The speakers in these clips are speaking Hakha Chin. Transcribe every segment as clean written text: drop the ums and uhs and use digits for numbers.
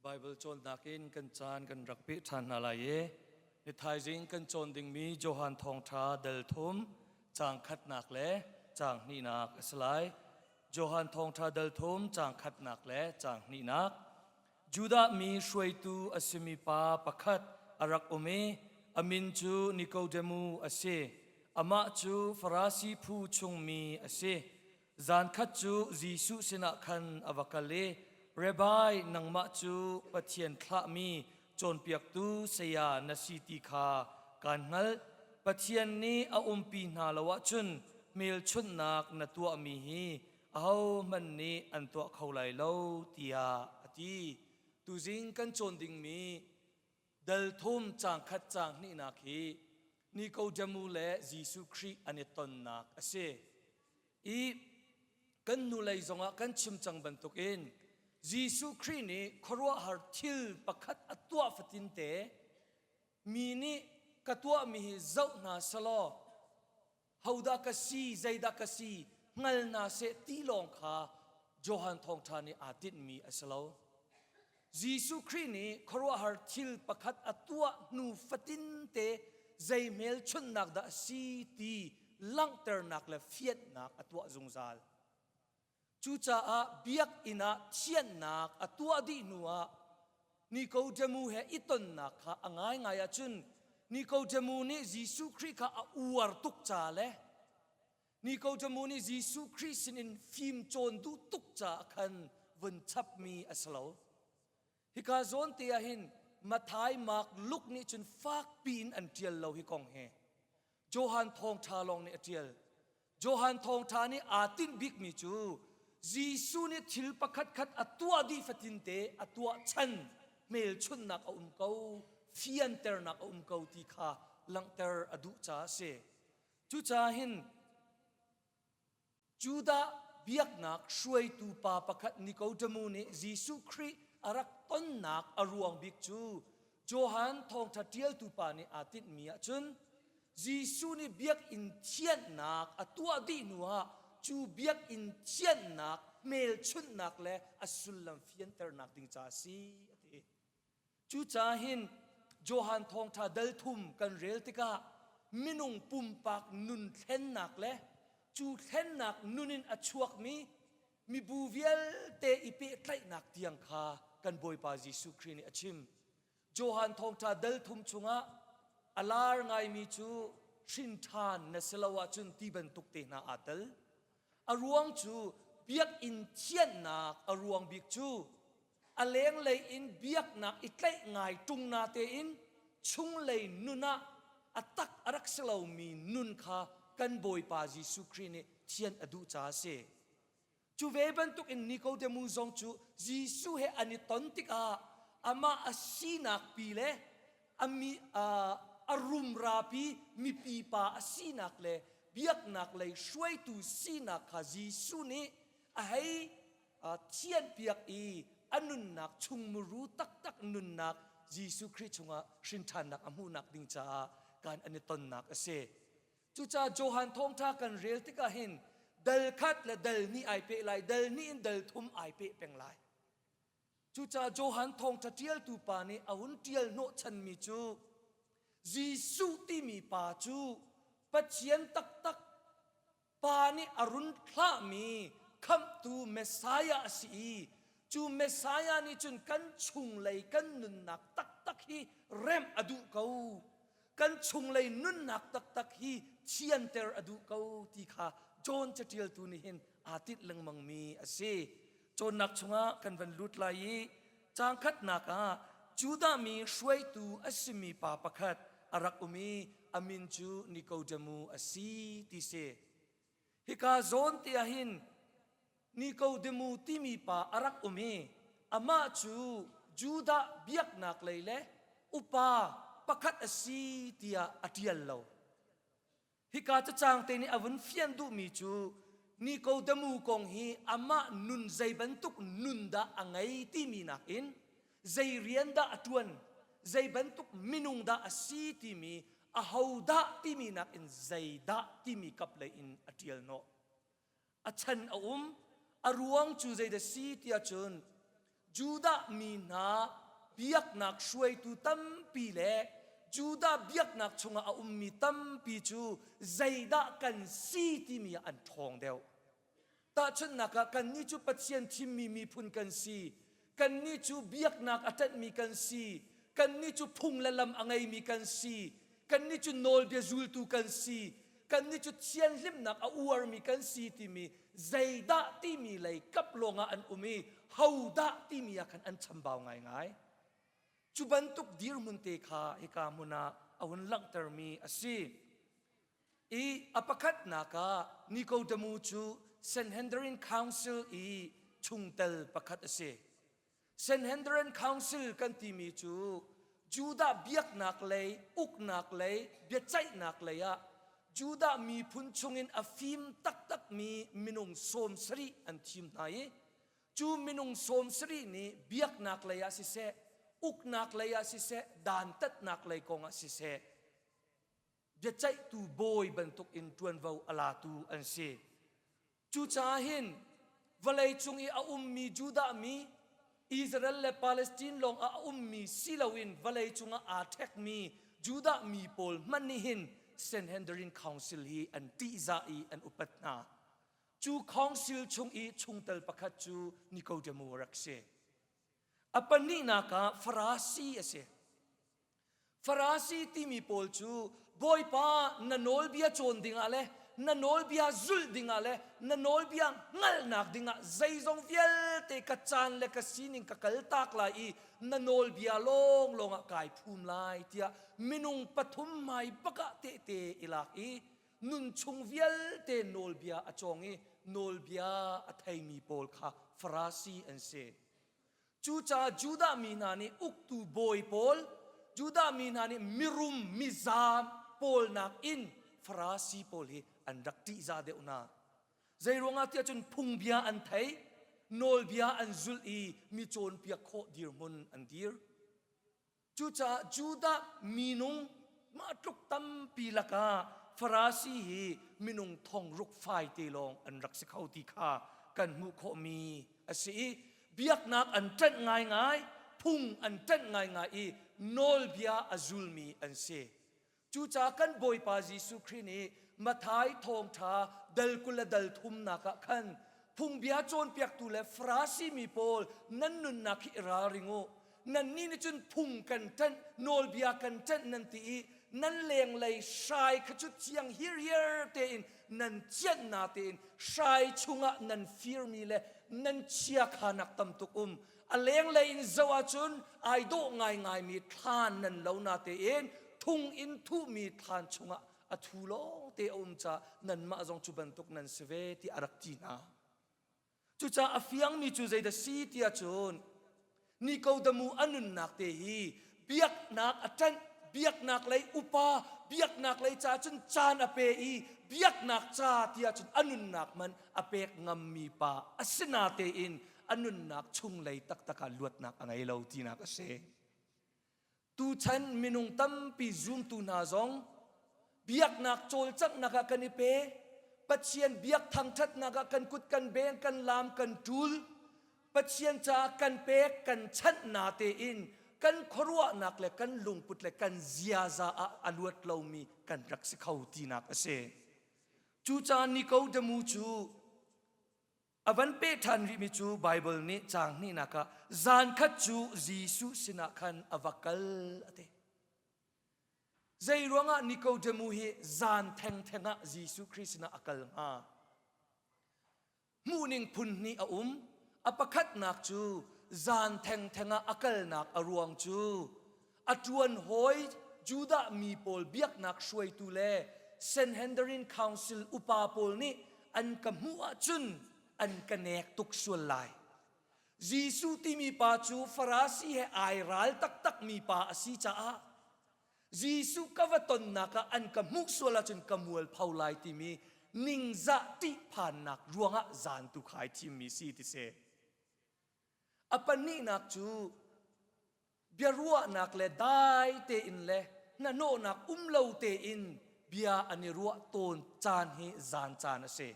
Bible cawnnak in kan caan kan rak peh ṭhan hna lai i ni thaizing kan cawn dingmi Johan Thawngṭha dal thum caang khatnak le caang hnihnak a si lai. Johan Thawngṭha dal thum caang khatnak le caang hnihnak. Judah mi hruaitu a simi pa pakhat a rak um i a min cu Nikodemu a si. Amah cu Farasi phu chungmi a si. Zankhat cu Jesuh sinah khan a va kal i, Rabbi, nangmah cu Pathian thlahmi cawnpiaktu saya na si ti kha kaan hngalh. Pathian nih a umpi hna lo ahcun hmelchunhnak na tuahmi hi ahohmanh nih an tuah kho lai lo, tiah a ti. Tuzing kan cawn dingmi Dal thum caang khat caang hnihnak hi Nikodemu le Jesuh Khrih an i tonnak a si. I kan hnulei zongah kan chim cang bantukin Jesuh Khrih nih khuaruahhar thil pakhat a tuah fatinte mi nih ka tuahmi hi zoh hna selaw hodah ka si, zeidah ka si hngal hna seh ti lawng kha Johan thawngṭha nih aa tinhmi a si lo. Jesuh Khrih nih khuaruahhar thil pakhat a tuah hnu fatinte zei hmelchunhnak dah a si ti langhternak le fianhnak a tuah zungzal. Cucaah biakinn ah thianhnak a tuah dih hnuah Nikodemu he i tonnak kha a ngaingai ahcun Nikodemu nih Jesuh Khrih kha a uar tuk ca le Nikodemu nih Jesuh Khrih sinin fim cawn duh tuk caah khan vun chapmi a si lo. Hika zawn te ah hin Matthai, Mark, Luke nih cun fakpi in an ṭial lo hi kong hi. Johan thawngṭha lawng nih a ṭial. Johan thawngṭha nih aa tinh bikmi cu Jesuh nih thil pakhatkhat a tuah dih fatinte a tuah chan hmelchunhnak a um ko, fianternak a um ko ti kha langhter a duh caah a si. Cucaah hin Judah biaknak hruaitu pa pakhat Nikodemu nih Jesuh Khrih a rak tonnak a ruang bik cu Johan thawngṭha ṭialtu pa nih aa tinhmi ahcun Jesuh nih biakinn thianhnak a tuah dih hnuah cu biakinn thianhnak hmelchunhnak le a sullam fianternak ding ca a si a ti. Cucaah hin Johan thawngṭha dal thum kan rel tikah minung pumpak nun thlennak le cu thlennak nun in a chuakmi mibu vialte i pehtlaihnak tiang kha kan Bawipa Jesuh Khrih nih a chim. Johan thawngṭha dal thum chungah a lar ngaimi cu hrin ṭhan na si lo ahcun ti bantuk te hna aa tel. A ruang cu biakinn thianhnak a ruang bik cu a lenglei in biaknak i tlaih ngai ṭung na tein chunglei nun ah a tak a rak si lomi nun kha kan Bawipa Jesuh Khrih nih thian a duh caah a si. Cu ve bantuk in Nikodemu zong cu Jesuh he an i ton tikah amah a sinak pi le a mi a rumra pi mipi pa a sinak le biaknak lei hruaitu sinak kha Jesuh nih a hei thianhpiak i a nunnak chungmuru taktak nunnak Jesuh Khrih chungah hrinṭhannak a hmuhnak ding caah kan an i tonnak a si. Cucaah Johan thawngṭha kan rel tikah hin dal khat le dal hnih ai peh lai, dal hnih in dal thum ai peh peng lai. Cucaah Johan thawngṭha ṭialtu pa nih a hun ṭial hnawhchanmi cu Jesuh timi pa cu Pathian taktak Pa nih a run thlahmi khamhtu Messiah a si i cu Messiah nih cun kan chunglei kan nunnak taktak hi remh a duh ko. Kan chunglei nunnak taktak hi thianter a duh ko ti kha John caṭialtu nih hin aa tinh lengmangmi a si. Cawnnak chungah kan van lut lai i caang khatnak ah Judah mi hruaitu a simi pa pakhat a rak um i a min cu Nikodemu a si ti si. Hika zawn te ah hin Nikodemu timi pa a rak um i amah cu Judah biaknak lei le upa pakhat a si tiah a ṭial lo. Hika cacang te nih a vun fian duhmi cu Nikodemu kong hi amah nun zei bantuk nun dah a ngei timi nakin zei rian dah a ṭuan, zei bantuk minung dah a si timi, aho dah timi nakin zeidah timi kap lei in a ṭial hnawh. A chan a um, a ruang cu zeidah si tiah cun. Judah mi hna biaknak hruaitu tampi le Judah biaknak chungah a ummi tampi cu zeidah kan si timi ah an ṭhawng deuh. Tahchunhnak ah kannih cu Pathian thimmi miphun kan si. Kannih cu biaknak a ṭanhmi kan si. Kannih cu phung le lam a ngeimi kan si. Kannih cu nawlbia zultu kan si. Kannih cu thianhlimnak a uarmi kan si timi zeidah timi lei kap lawngah an um i hodah timi ah khan an chambau ngaingai. Cu bantuk dirhmun te kha hika hmun ah a hun langhtermi a si. I a pakhatnak ah Nikodemu cu Sanhedrin Council i chungtel pakhat a si. Sanhedrin Council kan timi cu Judah biaknak lei, uknak lei, biaceihnak lei ah Judah miphun chungin a fim taktakmi minung 70 an thim hna i cu minung 70 nih biaknak lei ah siseh, uknak lei ah siseh, dantatnak lei kong ah siseh biaceihtu bawi bantuk in ṭuanvo a latu an si. Cucaah hin vawlei cung i a ummi Judah mi, Israel le Palestine lawng ah a ummi si loin vawlei cungah aa ṭhekmi Judah mi pawl hmanh nih hin Sanhedrin Council hi an ṭihzah i an upat hna. Cu council chung i chungtel pakhat cu Nikodemu a rak si. A pahnihnak ah Farasi a si. Farasi timi pawl cu Bawipa na nawlbia cawn dingah le na nawlbia zulh dingah le na nawlbia hngalhnak dingah zeizong vialte ka caan le ka sining ka kaltak lai i na nawlbia lawnglawng ah kai phum lai tiah minung pathum hmai bakah tehte i lak i nunchung vialte nawlbia a cawng i nawlbia a theimi pawl kha Farasi an si. Cucaah Judah mi hna nih uktu bawi pawl, Judah mi hna nih mirum mizaam pawl nakin Farasi pawl hi an rak ṭihzah deuh hna. Zeiruangah tiah cun phungbia an thei, nawlbia an zulh i mi cawnpiak khawh dirhmun an dir. Cucaah Judah minung mah tluk tampi lakah Farasi hi minung thong ruk fai te lawng an rak si kho ti kha kan hmuh khawhmi a si i biaknak an ṭanh ngaingai, phung an ṭanh ngaingai i nawlbia a zulmi an si. Cucaah kan Bawipa Jesuh Khrih nih Matthai thawngṭha dal 20 le dal thumnak ah khan phungbia cawnpiaktu le Farasi mi pawl nan nunnak hi i ralring u. Nannih nih cun phung kan ṭanh, nawlbia kan ṭanh nan ti i nan lenglei hrai kha cu thiang hirhiar tein nan cianh na tein hrai chungah nan firmi le nan chiakha nak tam tuk um. A lenglei in zoh ahcun ai dawh ngaingaimi thlan nan lo na tein thung in thuhmi thlan chungah a thu lawng te a um caah nanmah zong cu bantuk nan si ve ti a rak ti hna. Cucaah a fiangmi cu zeidah si tiah cun Nikodemu a nunnak te hi biaknak a ṭanh, biaknak lei upa, biaknak lei ca cun caan a pe i biaknak ca tiah cun a nunnak man a pek ngammi pa a si natein a nunnak chunglei taktak ah luatnak a ngei lo tinak a si. Tuchan minung tampi zumtu hna zong biaknak cawlcanghnak ah kan i pe, Pathian biak thangṭhatnak ah kan kut kan beng, kan laam, kan ṭul, Pathian caah kan pek, kan chanh na tein kan khuaruahnak le kan lungput le kan ziaza ah a luat lomi kan rak si kho tinak a si. Cucaah Nikodemu cu A van peh ṭhan rihmi cu Baibal nih caang hnihnak ah zan khat cu Jesuh sinah khan a va kal a ti. Zei ruangah Nikodemu hi zan thengtheng ah Jesuh Khrih sinah a kal hnga? Hmuhning phun hnih a um. A pakhatnak cu zan thengtheng ah a kalnak a ruang cu A ṭuan hawi Judah mi pawl biaknak hruaitu le Sanhedrin Council upa pawl nih an ka hmuh ahcun an ka nek tuk sual lai. Jesuh timi pa cu Farasi he ai ral taktakmi pa a si caah Jesuh ka va tonnak ah an ka hmuh sual ahcun ka mualpho lai timi ningzah ṭihphannak ruangah zan tu kha ai thimmi si ti si. A pahnihnak cu biaruahnak le dai tein le hnahnawhnak um lo tein bia an i ruah tawn caan hi zan caan a si.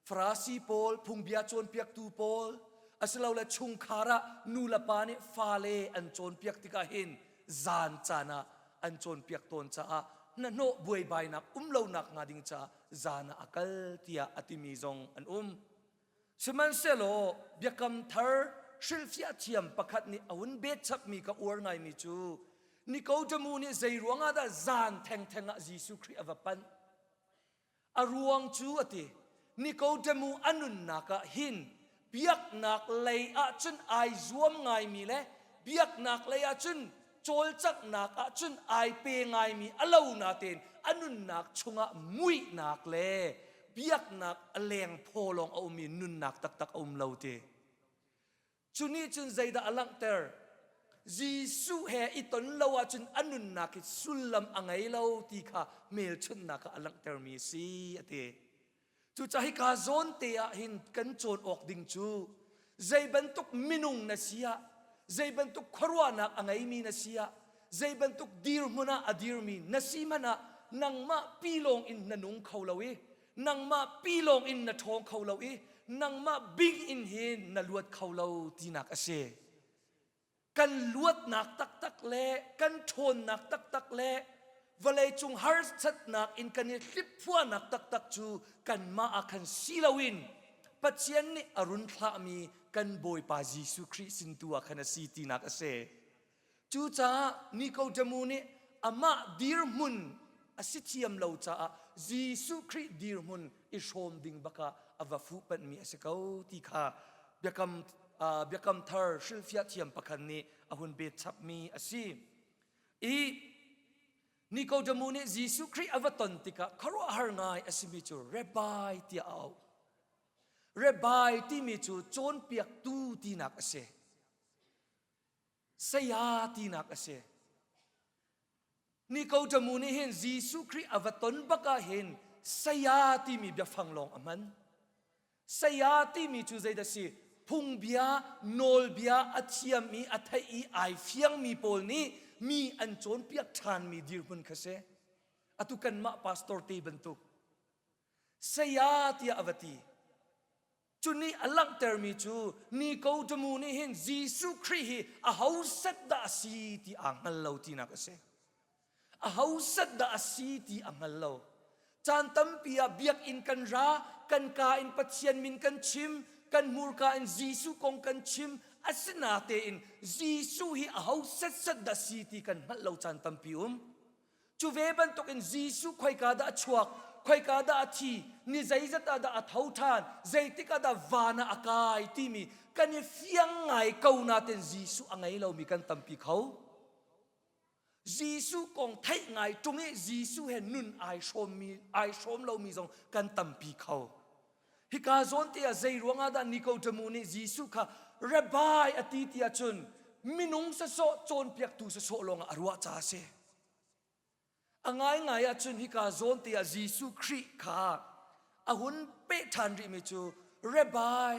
Farasi pawl, phungbia cawnpiaktu pawl, Asilole chungkhar ah nu le pa nih fale an cawnpiak tikah hin zan caan ah an cawnpiak tawn caah hnahnawh buaibainak um lonak hnga ding caah zan ah a kal tiah a timi zong an um. Sihmanhsehlaw biakam thar hrilhfiah thiam pakhat nih a hun bet chapmi ka uar ngaimi cu Nikodemu nih zei ruangah dah zan thengtheng ah Jesuh Khrih a va panh? A ruang cu a ti, Nikodemu a nunnak ah hin biaknak lei ah cun ai zuam ngaimi le biaknak lei ah cun cawlcanghnak ah cun ai pe ngaimi a lo natein a nunnak chungah muihnak le biaknak a leng phaw lawng a um i nunnak taktak a um lo ti. Cu nih cun zeidah a langhter? Jesuh he i ton lo ahcun a nunnak hi sullam a ngei lo ti kha hmelchunhnak ah a langhtermi a si a ti. Cucaah hika zawn te ah hin kan cawn awk ding cu zei bantuk minung na si ah, zei bantuk khuaruahnak a ngeimi na si ah, zei bantuk dirhmun ah a dirmi na si hmanh ah nangmah pi lawng in na nung kho lo i nangmah pi lawng in na ṭhawng kho lo i nangmah bing in hin na luat kho lo tinak a si. Kan luatnak taktak le kan ṭhawnnak taktak le vawleicung harsatnak in kan i hliphuahnak taktak cu kanmah ah khan si loin Pathian nih a run thlahmi kan Bawipa Jesuh Khrih sin tu ah khan a si tinak a si. Cucaah Nikodemu nih amah dirhmun a si thiam lo caah Jesuh Khrih dirhmun i hrawm ding bakah a va fuhpanhmi a si ko ti kha biakam biakam thar hrilhfiah thiam pakhat nih a hun bet chapmi a si. I Nikodemu nih Jesuh Khrih a va ton tikah khuaruahhar ngai a simi cu Rabbi tiah a auh. Rabbi timi cu cawnpiaktu tinak a si. Saya tinak a si. Nikodemu nih hin Jesuh Khrih a va ton bak ah hin saya timi biafang lawng a hman. Saya timi cu zeidah si? Phungbia, nawlbia a thiam i a theih i ai fiangmi pawl nih mi an cawnpiak ṭhanmi dirhmun kha si. Atu kanmah pastor te bantuk. Saya tiah a va ti. Cu nih a langhtermi cu Nikodemu nih hin Jesuh Khrih hi aho set dah a si ti aa hngal lo tinak a si. Aho set dah a si ti a hngal lo. Caan tampi ah biakinn kan ra, kan ka in Pathian min kan chim, kan hmurka in Jesuh kong kan chim, asinatein Jesuh hi aho setset dah si ti kan hngalh lo caan tampi um. Cu ve bantukin Jesuh khoika dah a chuak, khoika dah a thi, ni zeizat ah dah a tho ṭhan, zeitik ah dah van ah a kai timi kan i fiang ngai ko nain Jesuh a ngei lomi kan tampi kho. Jesuh kong theih ngai ṭung i Jesuh he nun ai hrawmmi ai hrawm lomi zong kan tampi kho. Hika zawn te ah zei ruangah dah Nikodemu nih Jesuh kha Rabbi a ti ti ahcun minung sasawh cawnpiaktu sasawh lawngah a ruah caah a si. A ngaingai ahcun hika zawn te ah Jesuh Khrih kha a hun peh ṭhan rihmi cu Rabbi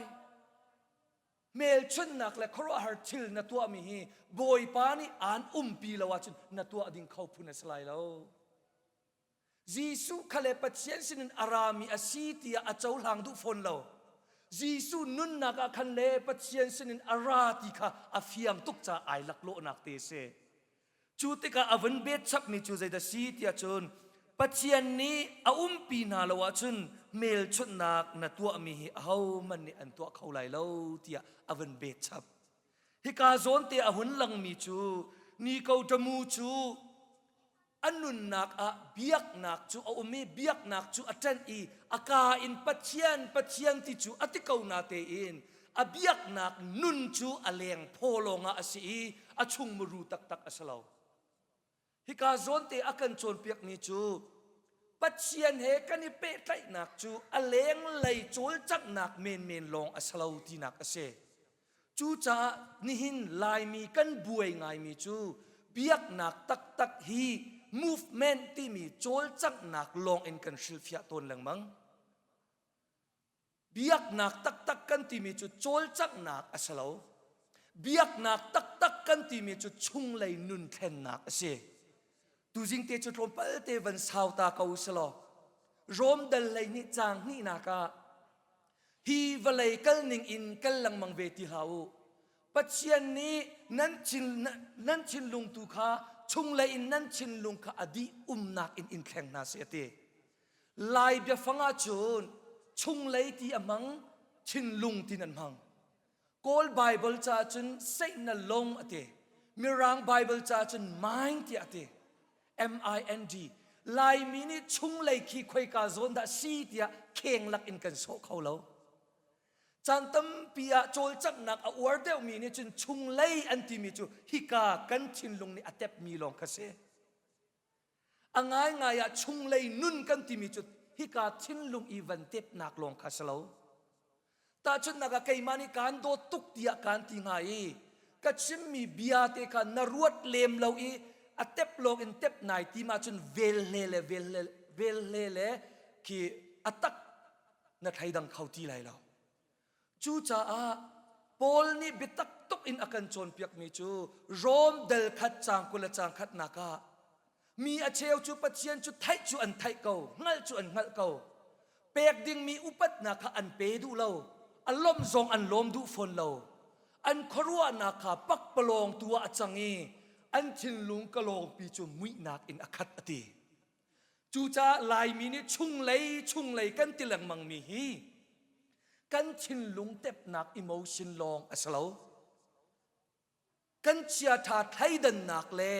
hmelchunhnak le khuaruahhar thil na tuahmi hi Bawipa nih aan umpi lo ahcun na tuah ding kho phun a si lai lo. Jesuh kha le Pathian sinin a rami a si tiah a cohlang duh fawn lo. Jesuh nunnak ah khan le Pathian sinin a ra ti kha a fiang tuk caah ai laklawhnak te a si. Cu tikah a vun bet chapmi cu zeidah si tiah cun Pathian nih a umpi hna lo ahcun hmelchunhnak na tuahmi hi ahohmanh nih an tuah kho lai lo tiah a vun bet chap. Hika zawn te a hun langmi cu Nikodemu cu a nunnak ah biaknak cu a um i biaknak cu a ṭanh i a kaa in Pathian Pathian ti cu a ti ko na tein a biaknak nun cu a leng phaw lawngah a si i a chung muru taktak a si lo. Hika zawn te a kan cawnpiakmi cu Pathian he kan i pehtlaihnak cu a lenglei cawlcanghnak menmen lawng a si lo tinak a si. Cucaah nihin Laimi kan buai ngaimi cu biaknak taktak hi movement timi cawlcanghnak lawng in kan hrilhfiah tawn lengmang. Biaknak taktak kan timi cu cawlcanghnak a si lo. Biaknak taktak kan timi cu chunglei nun thlennak a si. Tuzing te cu tlawmpal te van sau ta ko selaw Rom dal lei nih caang hnihnak ah. Hi vawlei kal ning in kal lengmang ve ti hlah u. Pathian nih nan thin, nan thinlung tu kha chunglei in nan thinlung kha a dih umnak in in thleng hna seh a ti. Lai biafang ahcun chunglei ti a hmang, thinlung tin an hmang. Kawl Bible caah cun seihna lung a ti. Mirang Bible caah cun mind tiah a ti. M-I-N-D. Laimi nih chunglei khi khoika zawn dah si tiah kheng lak in kan sawh kho lo. Caan tampi ah cawlcanghnak a uar deuhmi nih cun chunglei an timi cu hika kan thinlung nih a tepmi lawng kha si. A ngaingai ah chunglei nun kan timi cu hika thinlung i van tepnak lawng kha si lo. Tahchunhnak ah keimah nih kaan dawt tuk tiah kaan ti hnga i ka chimmi bia te kha na ruat lem lo i a tep lawng in tep nai tim ahcun velhle le velhle velhle le khi a tak na thleidang kho ti lai lo. Cucaah Paul nih biatak tuk in a kan cawnpiakmi cu Rom dal khat caang 20 le caang khatnak ah mi a cheu cu Pathian cu theih cu an theih ko, hngalh cu an hngalh ko. Pek dingmi upatnak kha an pe duh lo, a lawmh zong an lawm duh fawn lo. An khuaruahnak kha pakpalawng tu ah a cang i an thinlung kalawngpi cu muihnak in a khat a ti. Cucaah Laimi nih chunglei chunglei kan ti lengmangmi hi kan thinlung tepnak emotion lawng a si lo. Kan chiaṭha thleidannak le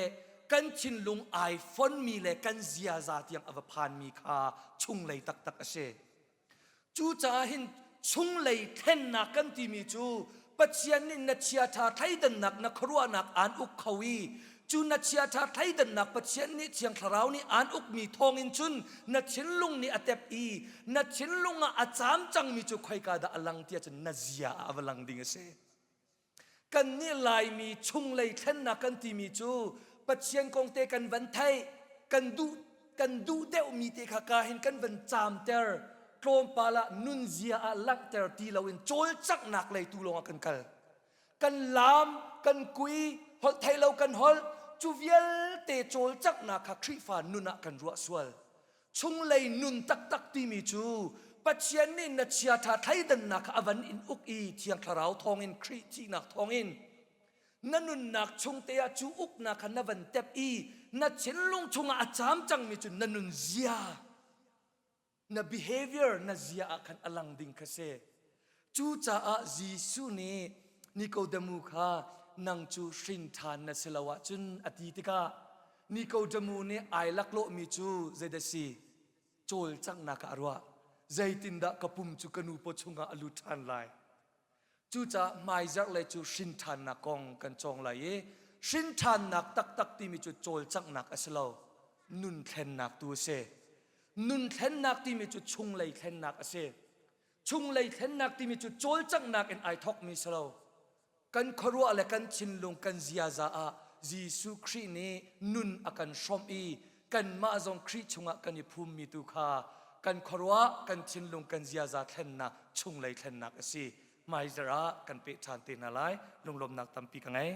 kan thinlung ai fonmi le kan ziaza tiang a va phanmi kha chunglei taktak a si. Cucaah hin chunglei thlennak kan timi cu Pathian nih na chiaṭha thleidannak na khuaruahnak aan uk kho i cu na chiaṭha thleidannak Pathian nih Thiang Thlarau nih aan ukmi thawngin cun na thinlung nih a tep i na thinlung ah a caam cangmi cu khoika dah a lang tiah cun na zia ah a va lang ding a si. Kannih Laimi chunglei thlennak kan timi cu Pathian kong te kan van theih, kan duh kan duh deuhmi te kha ka hin kan van caamter, tlawmpal ah nunzia ah langhter ti loin cawlcanghnak lei tu lawngah kan kal. Kan laam, kan kui, holh thei lo kan holh, cu vialte cawlcanghnak kha Khrihfa nun ah kan ruah sual. Chunglei nun taktak timi cu Pathian nih na chiaṭha thleidannak kha a van in uk i Thiang Thlarau thawngin Khrih thihnak thawngin na nunnak chung te ah cu uknak kha na van tep i na thinlung chungah a caam cangmi cu na nun zia na behavior na zia ah khan a lang ding kha si. Cucaah Jesuh nih Nikodemu kha nang cu hrin ṭhan na si lo ahcun a ti tikah Nikodemu nih ai laklawhmi cu zeidah si? Cawlcanghnak ah a ruah. Zeitindah ka pum cu ka nu paw chungah a lut ṭhan lai? Cucaah hmaizarh le cu hrin ṭhannak kong kan cawng lai i hrin ṭhannak taktak timi cu cawlcanghnak a si lo, nun thlennak tu a si. Nun thlennak timi cu chunglei thlennak a si. Chunglei thlennak timi cu cawlcanghnak in ai thawkmi si lo. Kan khuaruah le kan thinlung kan ziaza ah Jesuh Khrih nih nun a kan hrawmh i kanmah zong Khrih chungah kan i phummi tu kha kan khuaruah, kan thinlung, kan ziaza thlennak, chunglei thlennak a si. Hmaizarh ah kan peh ṭhan te hna lai. Lunglawmnak tampi ka ngei.